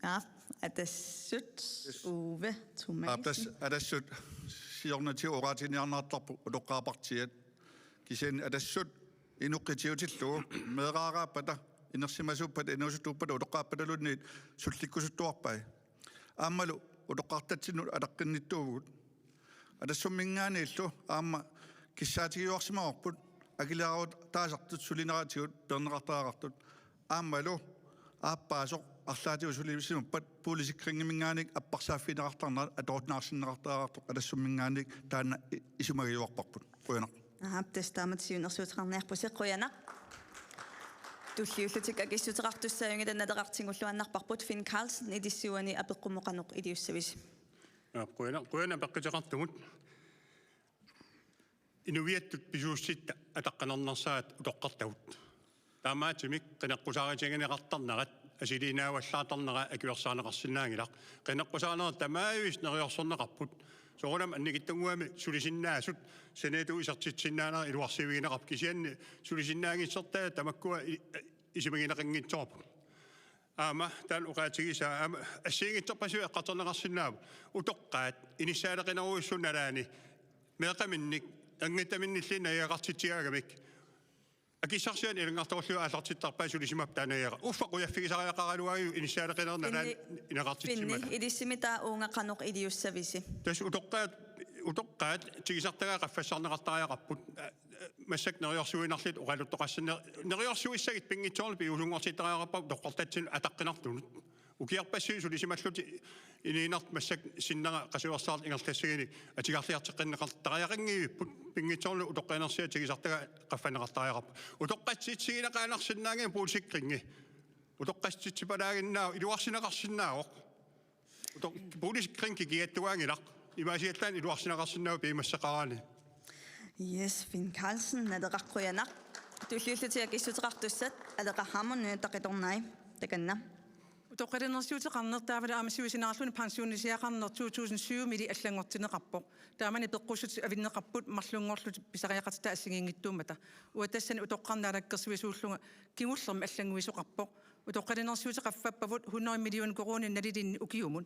Aap, Atassut, Uwe Thomassen. Aap, tassa Atassut siornatigut oqaatigineqartarpoq utoqqaat partiit. Kisianni Atassut inuqqitiutillugu meeraaraappata, inersimasuuppata, inuusuttuuppata, utoqqaappataluunniit sullikkusuttuarpai. Aammalu utoqqartatsinnut ataqqinnittuuvugut. Atassumminngaanniillu aamma kissaatigiuarsimavarput akileraarutaasartut sulinerisigut peerneqartariaqartut. Aammalu aappaasoq arlaatigut sulisimappat boligsikringiminngaanniit apparsaaffigineqartarnerat atorunnaarsinneqartariaqartoq Qalassuminngaanniit taanna i-, isumagiuarparput. Qujanaq. Aap, tassa taamatut siunnersuuteqarniarpusi, qujanaq. Tulliullutik akissuteqartussat ajunngilaq, Naleraq tigulluinnarparput. Finn Karlsen, ilissivani apeqqummut qanoq iliussavisi? Aap, qujanaq, qujanaq peqquteqartumut. Inuiattut pisuussitta ataqqinarnersaat utoqqartagut. Taamaattumik qineqqusaarutigineqartarnerat, asiliinnaavallaartarnerat akuersaarneqarsinnaanngilaq. Qineqqusaarnerat tamaavimmik neriorsorneqarput. Soorunami annikitsunnguamik sulisinnaasut saniatigut isertitsinnaanerat iluarsiivigineqarpoq, kisianni sulisinnaanngitsortaat tamakkua i-, isumagineqanngitsoorput. Aamma taanna oqaatigisaa aamma assigiinngitsorpassuit eqqartorneqarsinnaavoq. Utoqqaat inissaaleqinerujussuit nalaani meeqqaminnik angittaminnilli najugaqartitsivigami. Akissarsianik ilanngartorlugu aallartittarpaat sulisimapput taanna najugaq. Uffa qujaffigisariaqaraluaruit inissaaleqinerit nalaani Finni, ineqartitsimmata. Finni, ilissimmi taava uunga qanoq iliussavisi? Tassa utoqqaat, utoqqaat tigusartagaat qaffassarneqartariaqarput. Massakkut neriorsuinnarlutik oqaluttoqassinnaavoq. Neriorsuissagit pinngitsoornak piviusunngortittariaqarparput utoqqartatsinnut ataqqinartunut. Ukiorpassuit sulisimallutik inuunertik massakkut sinnera qasuersaarlutik ingerlassaguni atugarliarteqqinneqartariaqanngivipput, pinngitsoornak utoqqalinersiat tigusartagaat qaffanneqartariaqarput. Utoqqatsitigineqaannarsinnaanngilaq boligsikringi. Utoqqatsitsipalaaginnaavoq, iluarsineqarsinnaavoq. Utoq-, boligsikring kikiattuaanngilaq. Imaasiallaannaq iluarsineqarsinnaavoq piumassuseqaraanni. Yes, Finn Karlsen, Naleraq, qujanaq. Tulliullutik akissuteqartussat, Aleqa Hammond, Nunatta Qitornai, takanna. Utoqqalinersiuteqarneq taavalu aamma siusinaarluni pensionisiaqarneq to tusind syv-mili allanngortinneqarpoq. Taamani peqqussutit avinneqarput marlunngorlutik pisariaqartitat assigiinngitsuummata. Uanga tassani utoqqarnut naalakkersuisuullunga kingullermik allannguisoqarpoq. Utoqqalinersiutit qaffappagut hundrede million koruunit nalilinnik ukiumut.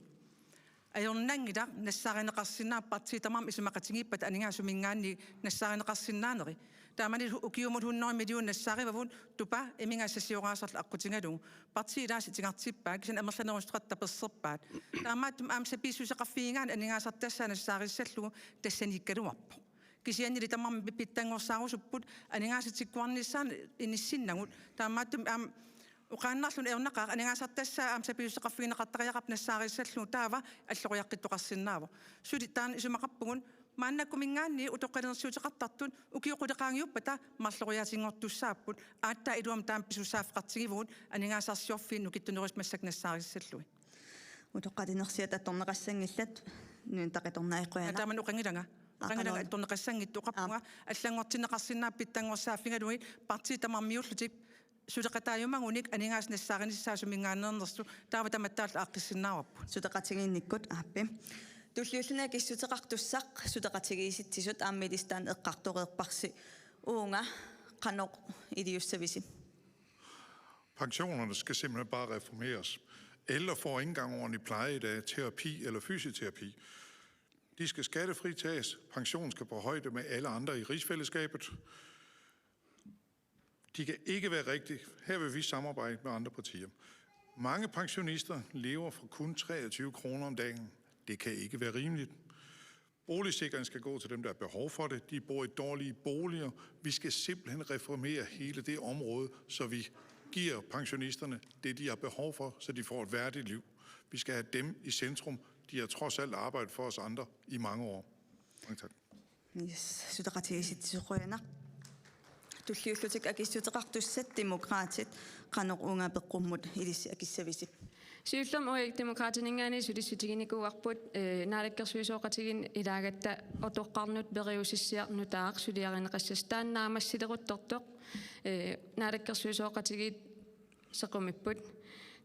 Ajornanngilaq nassaarineqarsinnaavoq, partiit tamarmik isumaqatigiippata aningaasat suminngaanniit nassaarineqarsinnaaneri. Taamani hu-, ukiumut hundrede million nassaarivavut, tupa imiga sasioraasarlu aqqutigalugu. Partiit ilaasa itigartippaat, kisianni amerlanerussuteqartut taperserpaat. Taamaattumik aamma sapiissuseqarfigigaanni aningaasartassaa nassaarissallugu tassaniikkaluarpoq. Kisiannili tamarmik pi-, pitsanngorsaarusupput aningaasat tikkuarnissaannut inissinnagut. Taamaattumik aamma oqaannarluni ajornaqaaq aningaasartassaa aamma sapiissuseqarfigineqartariaqarpoq nassaarissallugu, taava alloriaqqittoqarsinnaavoq. Suli taanna isumaqarpugut, maannakkuminngaanniit utoqqalinersiuteqartartut ukiut qulit qaangiuppata marloriaatinngortussaapput, aatsaat iluamik taama pisussaaffeqartigivugut aningaasarsiorfiit nukittunerusut massakkut nassaarissallugu. Utoqqalinersiat atorneqassanngillat, Nunatta Qitornai, qujanaq. Aa, taamani oqanngilanga. Oqanngilanga. Aa, qanoq. Atorneqassanngitsoq, oqarpunga, aa, allanngortinneqarsinnaavoq pitsanngorsaaffigilugit, partiit tamarmiullutik suleqataajumagunik aningaasat nassaarinissai suminngaanneernersoq, taava tamattaallu aaqqissinnaavarput. Suleqatigiinnikkut, aappi. Tulliulluni akissuteqartussaq suleqatigiissitsisut aamma ministerianut eqqartoreerparsi. Uunga qanoq iliussavisi? Pensionerne skal simpelthen bare reformeres. Ældre får ikke engang ordentlig pleje i dag, terapi eller fysioterapi. De skal skattefritages. Pensionen skal på højde med alle andre i rigsfællesskabet. De kan ikke være rigtige. Her vil vi samarbejde med andre partier. Mange pensionister lever for kun treogtyve kroner om dagen. Det kan ikke være rimeligt. Boligsikring skal gå til dem, der har behov for det. De bor i dårlige boliger. Vi skal simpelthen reformere hele det område, så vi giver pensionisterne det, de har behov for, så de får et værdigt liv. Vi skal have dem i centrum. De har trods alt arbejdet for os andre i mange år. Mange tak. Yes, suleqatigiissitsisut qujanaq. Tulliullutik akissuteqartussat Demokraatit, qanoq uunga apeqqummut ilissi akissavisi? Siullermik uagut Demokraatininngaanniit sulissutiginikuuarput, eh, naalakkersuisooqatigiinni ilaagatta utoqqarnut periusissiaq nutaaq suliarineqassasoq, taanna naammassileruttortoq, eh, naalakkersuisooqatigiit sequmipput.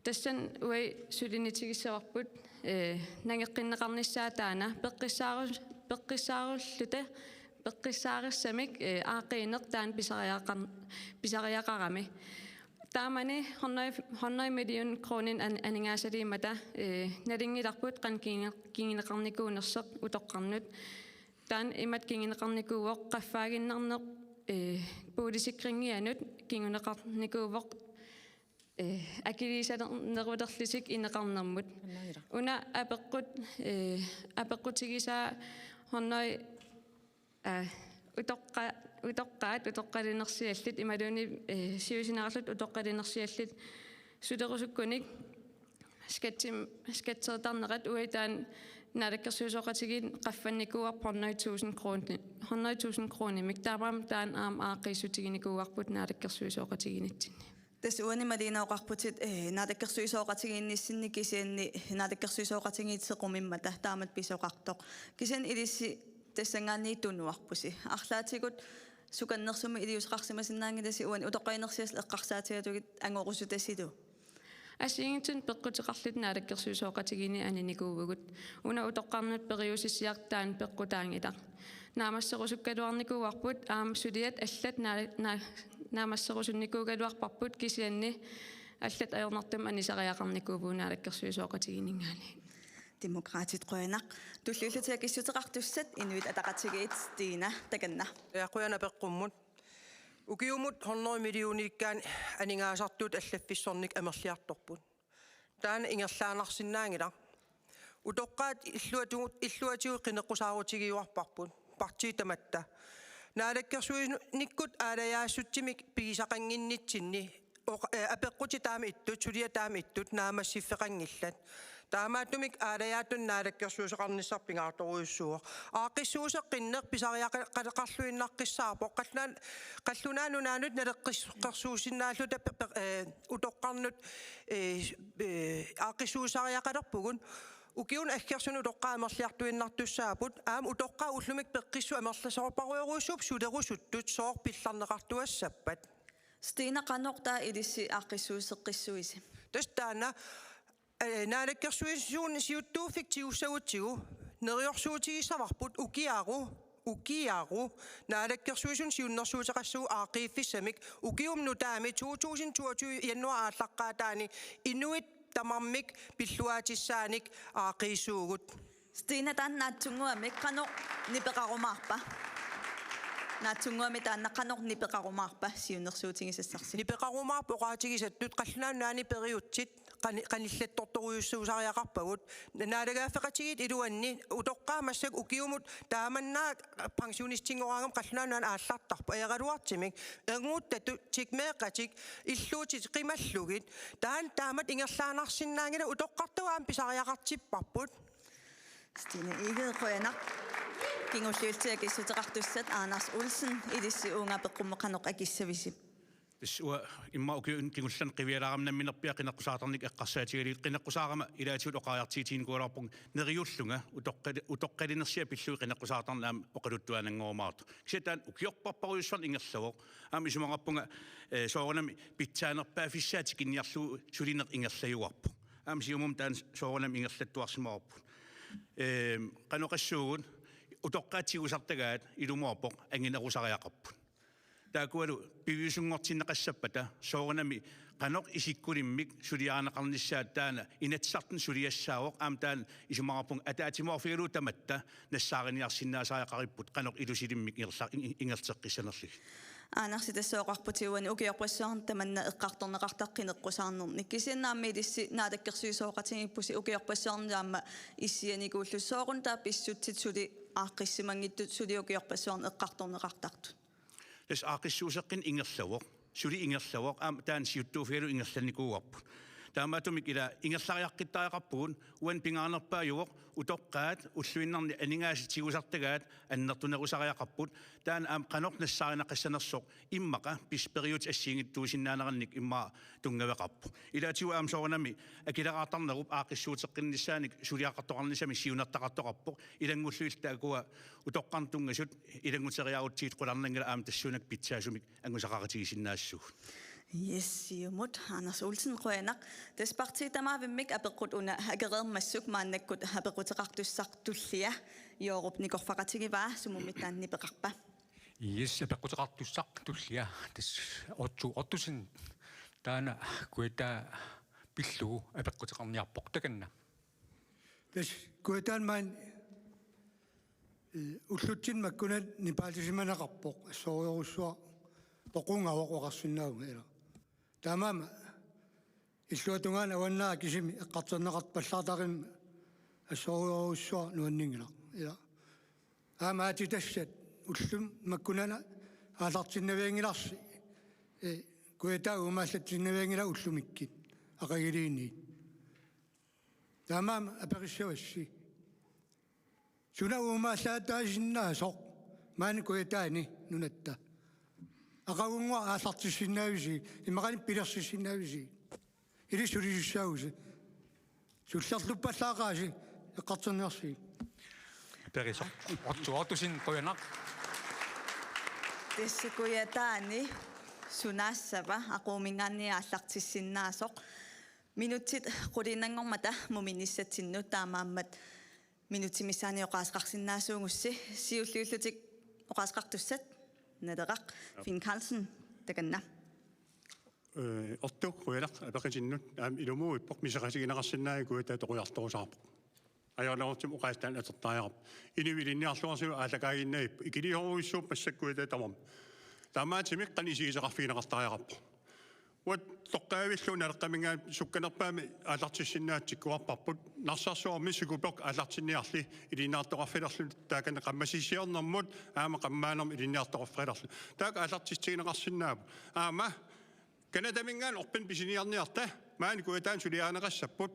Tassani uagut suliniutigissavarput, eh, nangeqqinneqarnissaa taanna peqqissaaru-, peqqissaarulluta, peqqissaarissamik, eh, aaqqiineq taanna pisariaqar-, pisariaqarami. Taamani hundrede, hundrede million kroner an-, aningaasaliimmata, eh, nalunngilarput qanoq kingu-, kinguneqarnikuunersoq utoqqarnut. Taanna imatut kinguneqarnikuuvoq, qaffaaginnarneq, eh, boligsikringianut kinguneqarnikuuvoq, eh, akiliisalernerulerlutik ineqarnermut. Annaagila. Una apeqqut-, eh, apeqqutigisaa hundrede, eh, utoqqa-, utoqqaat utoqqalinersiallit imaluunniit, eh, siusinaarlutik utoqqalinersiallit sulerusukkunik Skattim-, skatteritarnerat uagut taanna naalakkersuisooqatigiit qaffannikuuarput hundrede tusind kroner, hundrede tusind kronimik, taamaammat taanna aamma aaqqiissutiginikuuarput naalakkersuisooqatigiinnitsinni. Tassa uani Malene oqarputit, eh, naalakkersuisooqatigiinnissinni kisianni naalakkersuisooqatigiit sequmimmata taamatut pisoqartoq. Kisianni ilissi tassanngaanniit tunuarpusi. Arlaatigut sukannersumik iliuuseqarsimasinnaanngilasi uani utoqqalinersiassat eqqarsaatigalugit angorusutasilu. Assigiinngitsunik peqquteqarluta naalakkersuisooqatigiinni aninikuuvugut. Una utoqqarnut periusissiaq taanna peqqutaanngilaq. Naammasserusukkaluarnikuuarput aamma suliat allat naa-, naa-, naammasserusunnikuugaluarparput kisianni allat ajornartumik anisariaqarnikuuvugut naalakkersuisooqatigiinninngaanniit. Demokraatit qujanaq. Tulliullutik akissuteqartussat Inuit Ataqatigiit, Stina, takanna. Ja, qujanaq apeqqummut. Ukiumut hundrede millioniikkaanni aningaasartuutit allaffissornikut amerliartorput. Taanna ingerlaannarsinnaanngilaq. Utoqqaat illuatigut, illuatigut qineqqusaarutigiuarparput. Partiit tamatta. Naalakkersuinikkut aalajaassutsimik pigisaqannginnitsinni oq-, eh, apeqqutit taama ittut, suliat taama ittut, naammassiffeqanngillat. Taamaattumik aalajaatut naalakkersuisoqarnissaq pingaartorujussuuvoq. Aaqqissuusseqqinneq pisariaqaqarluinnaqqissaarpoq. Qallunaat, Qallunaat Nunaannut naleqqis-, qersuusinnaalluta pe-, pe-, eh, utoqqarnut, eh, eh, aaqqissuussisariaqalerpugut. Ukiunut aggersuni utoqqaat amerliartuinnartussaapput. Aamma utoqqaat ullumikkut peqqissut amerlasoorparujorujussuupput sulerusuttut sooq pillarneqartuassappat. Stina, qanoq taava ilissi aaqqissuusseqqissuisi? Tassa taanna, eh, naalakkersuisuunik siuttuuffik tigussagutsigu neriorsuutigissavarput ukiaru, ukiaru naalakkersuisuni siunnersuuteqassasoq aaqqiiffissamik ukiumi nutaami to tusind toogtyve januaarip aallaqqaataani inuit tamarmik pilluaatissaanik aaqqiissuugut. Stina, taanna naatsunnguamik qanoq nipeqarumaarpa? Naatsunnguamik taanna qanoq nipeqarumaarpa siunnersuutigisassarsi? Nipeqarumaarpoq oqaatigisattut Qallunaat Nunaanni periutsit qani-, qanillattortorujussuusariaqarpagut. Naalagaaffeqatigiit iluanni utoqqaat massakkut ukiumut taamanna pensionistinngoraammata Qallunaat Nunaanni aallartarput. Ajoraluartumik ernguuttatut, tikmeeqqatik, illuutit qimallugit. Taanna taamatut ingerlaannarsinnaanngilaq, utoqqartagut aamma pisariaqartipparput. Stina Egede, qujanaq. Kingulliullutik akissuteqartussat Anders Olsen, ilissi uunga apeqqummut qanoq akissavisi? Tassa uanga immaqa ukiuni kingullerni qivialaarama namminerpiaq qineqqusaartarnikkut eqqarsaatigalugit, qineqqusaarama ilaatigut oqariartuutiginikuugaluarpunga neriullunga utoqqali-, utoqqalinersiat pillugit qineqqusaartarneq aamma oqaluttuaannanngorumaartoq. Kisianni taanna ukiorparparujussuarnik ingerlavoq. Aamma isumaqarpunga, eh, soorunami pitsaanerpaaffissaa tikinniarlugu sulineq ingerlajuarpoq. Aamma Siumumi taanna soorunami ingerlattuarsimavarput. Ehm, qanoq oqassuugut, utoqqaat tigusartagaat ilumoorpoq anginerusariaqarput. Taakkualu piviusunngortinneqassappata soorunami qanoq isikkulimmik suliarineqarnissaat taanna Inatsisartuni suliassaavoq, aamma taanna isumaqarpunga ataatsimoorfigalugu tamatta nassaariniarsinnaasariaqaripput qanoq ilusilimmik ingerla-, in-, ingerlateqqissanerlugit. Anders, tassa oqarputit uani ukiorpassuarni tamanna eqqartorneqartarpoq qineqqusaarnernik. Kisianni aamma ilissi naalakkersuisooqatigiippusi ukiorpassuarni aamma issianikuullusi, sooruna taava pissutsit suli aaqqissimanngitsut suli ukiorpassuarni eqqartorneqartartut? Tassa aaqqissuusseqqinneq ingerlavoq. Suli ingerlavoq, aamma taanna siuttuuffigalugu ingerlannikuuarput. Taamaattumik ila ingerlariaqqittariaqarpugut, uani pingaarnerpaajuvoq utoqqaat ulluinnarni aningaasat tigusartagaat annertunerusariaqarput, taanna aamma qanoq nassaarineqassanersoq immaqa pis-, periutsit assigiinngitsuusinnaanerannik immaqa tunngaveqarpoq. Ilaatigut aamma soorunami akileraartarnerup aaqqissuusseqqinnissaanik suliaqartoqarnissamik siunertaqartoqarpoq, ilanngullugit taakkua utoqqarnut tunngasut ilannguteriarutsigit qularnanngilaq, aamma tassuunakkut pitsaasumik angusaqaqatigiissinnaassasugut. Yes, Siumut, Anders Olsen, qujanaq. Tassa partiit tamaavimmik apeqqut una akereermassuk, maannakkut apeqquteqartussaq tullia, Joorup nikorfaqatigivaa, sumummittaaq nipeqarpa? Yes, apeqquteqartussaq tullia. Tassa Otto Ottosen, taanna Kujataa pillugu apeqquteqarniarpoq, takanna. Tassa Kujataani maani, eh, ullutsinni makkunani nipaatisimaneqarpoq, assorujussuaq toqungavoq oqarsinnaavunga, ila. Taamaammat illuatungaani avannaata kisimi eqqartorneqarpallaartarimmat assorujussuaq nuanninngilaq, ila. Aamma aatsitassat ulluni makkunani aallartinnavianngilarsi, eh, Kujataa uumaallatsinnavianngilaq ullumikkut aqagiliiniit. Taamaammat aperissavassi: Suna uumaallaataasinnaasoq maani Kujataani nunatta? Aqagunnguaq aallartissinnaavisi, imaluunniit pilersissinnaavisi? Ilissi sulisussaavusi? Sullerluppallaaqaasi eqqartorniarsigit. Perisoq. Otto Ottosen, qujanaq. Tassa Kujataani sunaassava aquuminngaanniit aallartissinnaasoq? Minutsit qulinanngormata muminnissatsinnut, taamaammat minutsit missaanni oqaaseqarsinnaasuugussi. Siulliullutik oqaaseqartussat. Naleraq. Finn Karlsen, takanna. Øh, Otto, qujanaq apeqqutinnut. Aamma ilumuuvippoq, miseqatigineqarsinnaagit Kujataata qiviartorusaarpoq. Ajoraluartumik oqaaseq taanna atortariaqarpoq. Inuit ilinniarluarsimasut aallakaaginnarput. Ikilisorujussuupput massakkut Kujataata tamarmi. Taamaattumik qanoq isigisoqarfigineqartariaqarpoq. Uanga toqqaavillugu Naleqqaminngaanniit sukkanerpaamik aallartissinnaasut tikkuarparput. Narsarsuarmi psykoblok aallartinniarli ilinniartoqarfilerluni, taakani qammasissiornermut aamma qammaanermut ilinniartoqarfilerluni. Taakku aallartitsigineqarsinnaavoq. Aamma Canadaminngaanniit orpinnut pisiniarniarta maani Kujataani suliarineqassapput.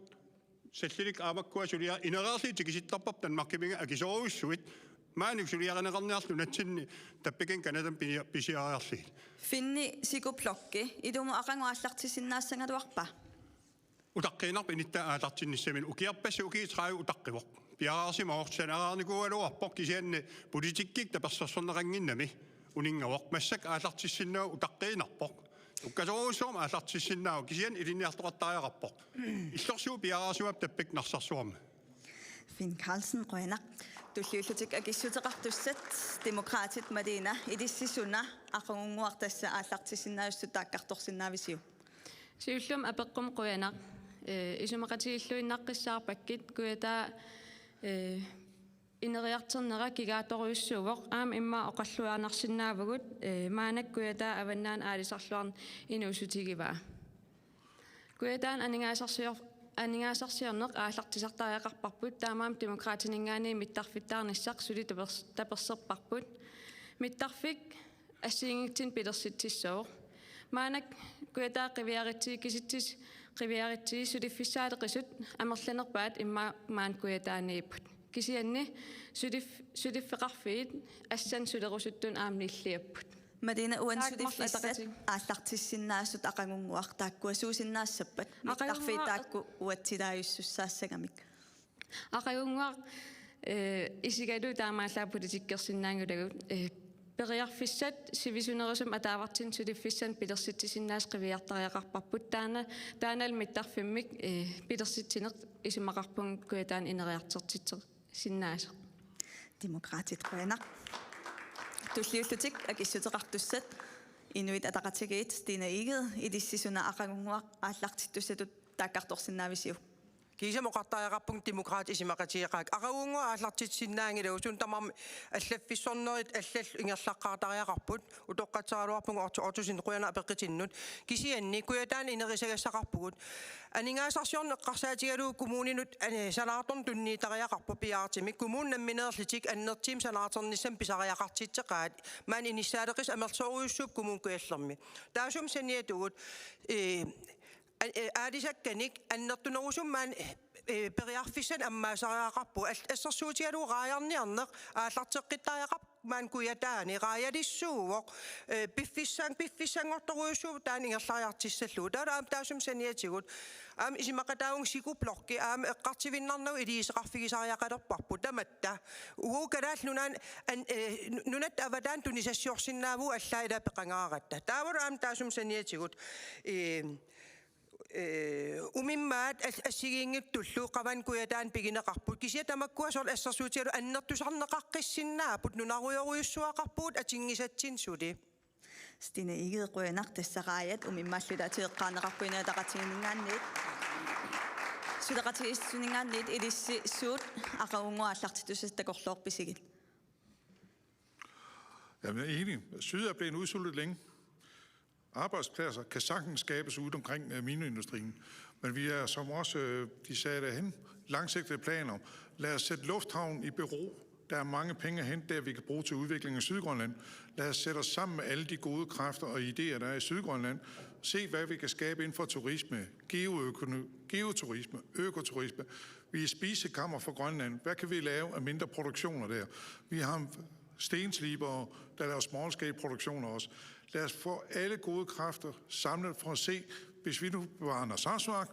Sallilik aamakkua sulia-, inereerlugit tikisittarparput Danmarkiminngaanniit akisoorujussuit. Maani suliarineqarniarlugu nunatsinni tappikani Canadami pini-, pisiariarlugit. Finni psykoblokki ilumut aqagu aallartissinnaassagaluarpa? Utaqqiinnarpoq inuttaa aallartinnissaminut. Ukiorpassuit ukiut tredive utaqqivoq. Piareersimavoq, sanaraarnikuugaluarpoq, kisianni politikkikkut tapersersorneqannginnami uninngavoq. Massakkut aallartissinnaavoq, utaqqiinnarpoq. Sukkasoorujussuarmik aallartissinnaavoq, kisianni ilinniartoqartariaqarpoq. Illorsuit piareersimapput tappikani Narsarsuarmi. Finn Karlsen, qujanaq. Tulliullutik akissuteqartussat. Demokraatit, Malene, ilissi suna aqagunnguaq tassa aallartissinnaasutut taakkartorsinnaavisiuk? Siullermik apeqqummi qujanaq. Ee, isumaqatigilluinnaqqissaarpakkit Kujataa, ee, ineriartornera kigaatorujussuuvoq, aamma immaqa oqalluaannarsinnaavugut, ee, maannakkut Kujataa avannaani aalisarluarneq inuussutigivaa. Kujataani aningaasarsior-, aningaasarsiorneq aallartisartariaqarparput, taamaammat Demokraatininngaanniit mittarfittaarnissaq suli tapers-, taperserparput. Mittarfik assigiinngitsunik pilersitsissooq. Maannakkut Kujataat qiviaritsi, kisitsisit qiviaritsi suliffissaaleqisut amerlanerpaat immaqa maani Kujataaniipput. Kisianni suliff-, suliffeqarfiit assannik sulerusuttunut aamma nilliapput. Malene, uani taakku marluk suliffissat ataqatigiit aallartissinnaasut aqagunnguaq taakkua suusinnaassappat? Aqagunnguaq. Mittarfiit taakku uatsilaajussussaassagamik. Aqagunnguaq, ee, isigalugu taamaallaat politikkersinnaanngilakka, ee, periarfissat sivisunerusumik ataavartunik suliffissanik pilersitsisinnaasut qiviartariaqarparput, taanna, taannalu mittarfimmik, ee, pilersitsineq isumaqarpunga Kujataani ineriartortitseq- sinnaasoq. Demokraatit, qujanaq. Tulliullutik akissuteqartussat. Inuit Ataqatigiit, Stine Egede, ilissi suna aqagunnguaq aallartittussatut taakkartorsinnaavisiuk? Kiisami oqartariaqarpunga Demokraatit isumaqatigeqaakka. Aqagunnguaq aallartissinnaanngilagut, suna tamarmi allaffissornerit allallu ingerlaqqaartariaqarput. Utoqqatseraluarpunga Otto Ottosen, qujanaq apeqqutinnut. Kisianni Kujataani inerisagassaqarpugut. Aningaasarsiorneq eqqarsaatigalugu kommuninut, ee, sanaartorneq tunniuttariaqarpoq piaartumik. Kommunit nammineerlutik annertuumik sanaartornissamik pisariaqartitseqaat. Maani inissaaleqisut amerlasoorujussuupput Kommune Kujallermi. Taassuma saniatigut, ee, a-, ee, aalisakkanik annertunerusumik maani, ee, periarfissanik ammaasariaqarpugut. Al-, assersuutigalugu raajarniarneq aallarteqqittariaqarpoq maani Kujataani, raajalissuuvoq, ee, piffissang-, piffissanngortorujussuuvoq taanna ingerlariartussallugu. Taava aamma taassuma saniatigut, aamma isumaqataavunga psykoblokki, aamma eqqartuinnarnagu iliuuseqarfigisariaqalerparput tamatta. Uagut Kalaallit Nunaanni an-, ee, nu-, nunatta avataani tunisassiorsinnaavugut allaat ilaa peqangaaratta. Taavalu aamma taassuma saniatigut, ee, ee, umimmaat as-, assigiinngitsullu qavani Kujataani pigineqarput. Kisianni tamakkua soorlu assersuutigalugu annertusarneqaqqissinnaapput nunarujorujussuaqarpugut atunngisatsinnut suli. Stine Egede, qujanaq, tassa raajat umimmaallu ilaatigeqqaarneqarpoq Inuit Ataqatigiinninngaanniit. Suleqatigiissitsisuninngaanniit ilissi suut aqagunnguaq aallartittussatut takorloorpisigit? Jamen, jeg er enig. Syd er blevet udsultet længe. Arbejdspladser kan sagtens skabes ude omkring, øh, mineindustrien. Men vi er, som også, øh, de sagde derhen, langsigtede planer. Lad os sætte lufthavnen i bero. Der er mange penge at hente der, vi kan bruge til udvikling af Sydgrønland. Lad os sætte os sammen med alle de gode kræfter og idéer, der er i Sydgrønland. Se, hvad vi kan skabe inden for turisme, geoøkono-, geoturisme, økoturisme. Vi er spisekammer for Grønland. Hvad kan vi lave af mindre produktioner der? Vi har stenslibere, der laver small scale produktioner også. Lad os få alle gode kræfter samlet for at se, hvis vi nu bevarer Narsarsuaq,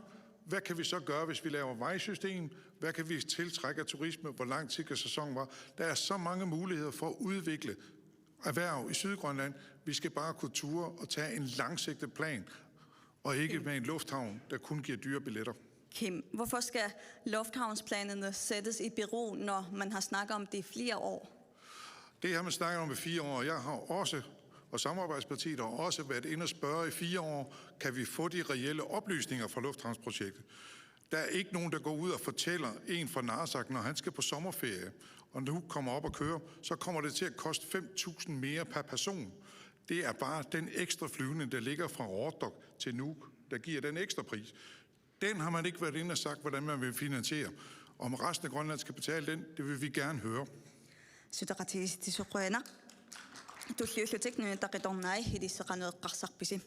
hvad kan vi så gøre, hvis vi laver vejsystem? Hvad kan vi tiltrække af turisme? Hvor lang tid kan sæsonen vare? Der er så mange muligheder for at udvikle erhverv i Sydgrønland. Vi skal bare kunne ture og tage en langsigtet plan, og ikke med en lufthavn, der kun giver dyre billetter. Kim, hvorfor skal lufthavnsplanerne sættes i bero, når man har snakket om det i flere år? Det har man snakket om i fire år. Jeg har også, og samarbejdspartiet har også været inde og spørge i fire år, kan vi få de reelle oplysninger fra lufthavnsprojektet? Der er ikke nogen, der går ud og fortæller en fra Narsaq, når han skal på sommerferie, og nu kommer op og kører, så kommer det til at koste fem tusind mere per person. Det er bare den ekstra flyvning, der ligger fra Qaqortoq til Nuuk, der giver den ekstra pris. Den har man ikke været inde og sagt, hvordan man vil finansiere. Om resten af Grønland skal betale den, det vil vi gerne høre. Suleqatigiissitsi qujanaq. Tulliullutik Nunatta Qitornai ilissi qanoq eqqarsarpisi?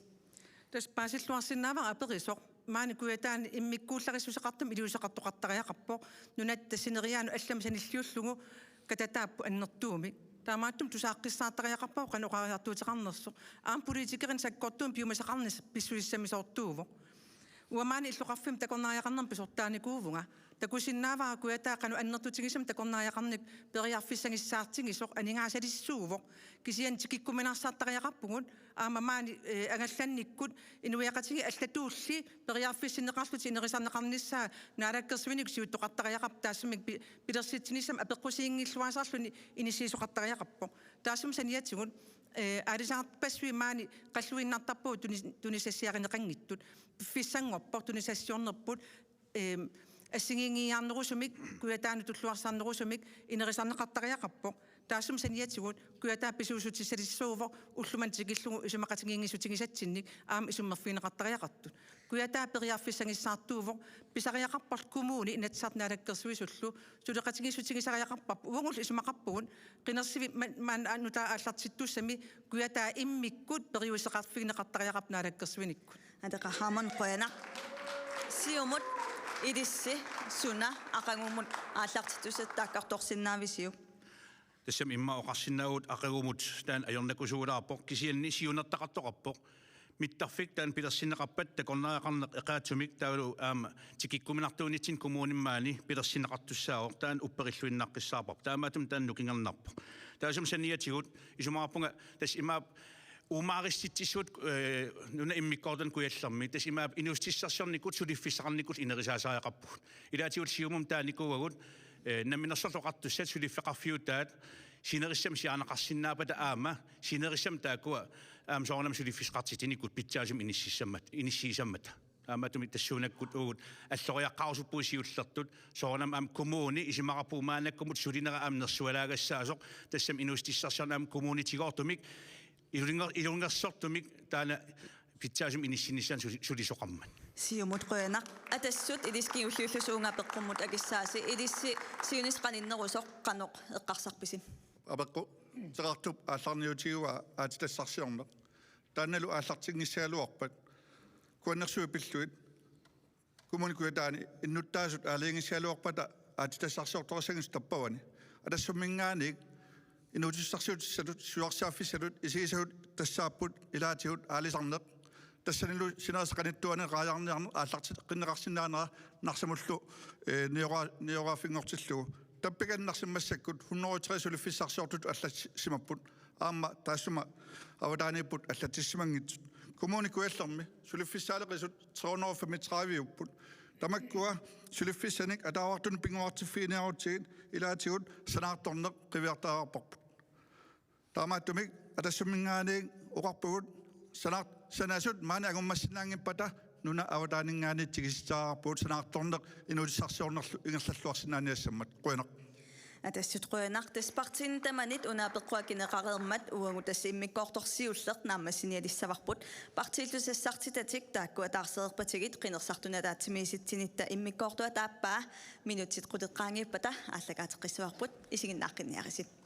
Tassa paasilluarsinnaavara aperisoq. Maani Kujataani immikkuullarissuseqartumik iliuuseqartoqartariaqarpoq. Nunatta sineriaanut allamik sanilliullugu katataapput annertuumik. Taamaattumik tusaaqqissaartariaqarpoq qanoq oqariartuuteqarnersoq. Aamma politikerinik sakkortuumik piumasaqarnissaq pissusissamisoortuuvoq. Uanga maani illoqarfimmi takornariaqarnermut pisortaanikuuvunga. Takusinnaavara Kujataa qanoq annertutigisumik takornariaqarnermik periarfissagissaartigisoq, aningaasalissuuvoq. Kisianni tikikkuminarsartariaqarpugut. Aamma maani, eh, angallannikkut inuiaqatigiit allatuulli periarfissinneqarlutik inerisarneqarnissaa naalakkersuinikkut siuttoqartariaqarpoq, taassumik pi-, pilersitsinissamut apeqqusiinngilluinnarlugu inissiisoqartariaqarpoq. Taassuma saniatigut, eh, aalisarpassuit maani qalluinnartarpagut tunis-, tunisassiarineqanngitsut. Piffissanngorpoq tunisassiornerput, ehm, assigiinngiiaarnerusumik, Kujataanut tulluarsarnerusumik inerisarneqartariaqarpoq. Taassuma saniatigut Kujataa pisuussutissalissuuvoq ullumimut tikillugu isumaqatigiinngissutigissatsinnik aamma isummerfigineqartariaqartut. Kujataa periarfissagissaartuuvoq, pisariaqarparput kommuni Inatsisartut Naalakkersuisullu, suleqatigiissutigisariaqarparput, uagullu isumaqarpugut qinersivik man-, maani nutaaq aallartittussami Kujataa immikkut periuseqarfigineqartariaqarpoq naalakkersuinikkut. Aleqa Hammond, qujanaq. Siumut ilissi suna aqagumut aallartittussatut taakkartorsinnaavisiuk? Tassami immaqa oqarsinnaavugut aqagumut taanna ajornakusuulaarpoq, kisianni siunertaqartoqarpoq. Mittarfik taanna pilersinneqarpat takornariaqarneq eqaatsumik taavalu aamma tikikkuminartuunitsinni kommunimi maani pilersinneqartussaavoq, taanna upperilluinnaqqissaarparput. Taamaattumik taanna nukingernarpoq. Taassuma saniatigut isumaqarpunga tassa imaappoq uumaarissutissat, eh, nunap immikkoortunik Kujallermi. Tassa imaappoq inuussutissarsiornikkut suliffissaqarnikkut inerisaasariaqarpugut. Ilaatigut Siumumi taanikuuagut, eh, Namminersorlutik Oqartussat suliffeqarfiutaat sinerissami siaarneqarsinnaappata aamma sinerissami taakkua aamma soorunami suliffissaqartitsinikkut pitsaasumik inississammata, inissiisammata. Taamaattumik tassuunakkut uagut alloriaqqaarusuppugut siullertut, soorunami aamma kommuni isumaqarpunga maannakkumut sulinera aamma nersualaagassaasoq, tassami inuussutissarsiorneq aamma kommunitigoortumik, ilunnger-, ilungersortumik taanna pitsaasumik inissinnissaanut suli-, sulisoqarmat. Siumut qujanaq. Atassut ilissi kingulliullusi uunga apeqqummut akissaasi, ilissi siunissaq qaninnerusoq qanoq eqqarsarpisi? Apeqqut, Seqertup aallarniutigivaa aatsitassarsiorneq. Taannalu aallartinngissagaluarpat, kuannersuit pillugit, Kommune Kujataani innuttaasut aalajangigaluarpata aatsitassarsiortorissagisut tappavani. Atassumminngaanniit inuussutissarsiutissatut, siuarsaaffissatut isigisavut tassaapput ilaatigut aalisarneq. Tassanilu sinerissap qanittuani raajarniarneq aallarteqqinneqarsinnaanera Narsamullu, eh, niora-, nioraaffinngortillugu. Tappikani Narsami massakkut hundrede og tre suliffissarsiortutut allassimapput. Aamma taassuma avataaniipput allatsissimanngitsut. Kommune Kujallermi suliffissaaleqisut tre hundrede og femogtredive-upput. Tamakkua suliffissanik ataavartunik pinnguartiffiginiarutsigit ilaatigut sanaartorneq qiviartariaqarparput. Taamaattumik Atassumminngaanniit oqarpugut sanaar-, sanasut maani angummassinnaanngippata nunap avataaninngaanniit tikisitsisariaqarpugut sanaartorneq inuussutissarsiornerlu ingerlalluarsinnaaniassammat. Qujanaq. Atassut qujanaq. Tassa partiinit tamanit una apeqqut akineqareermat uagut tassa immikkoortoq siulleq naammassinialissavarput. Partiillu sassartitatik taakkua taarsereerpatigit qinersisartuni ataatsimiisitsinitta immikkoortuata aappaa minutsit quleqqaanngillat aallakaateqqissavarput, isiginnaaqqinniarisit.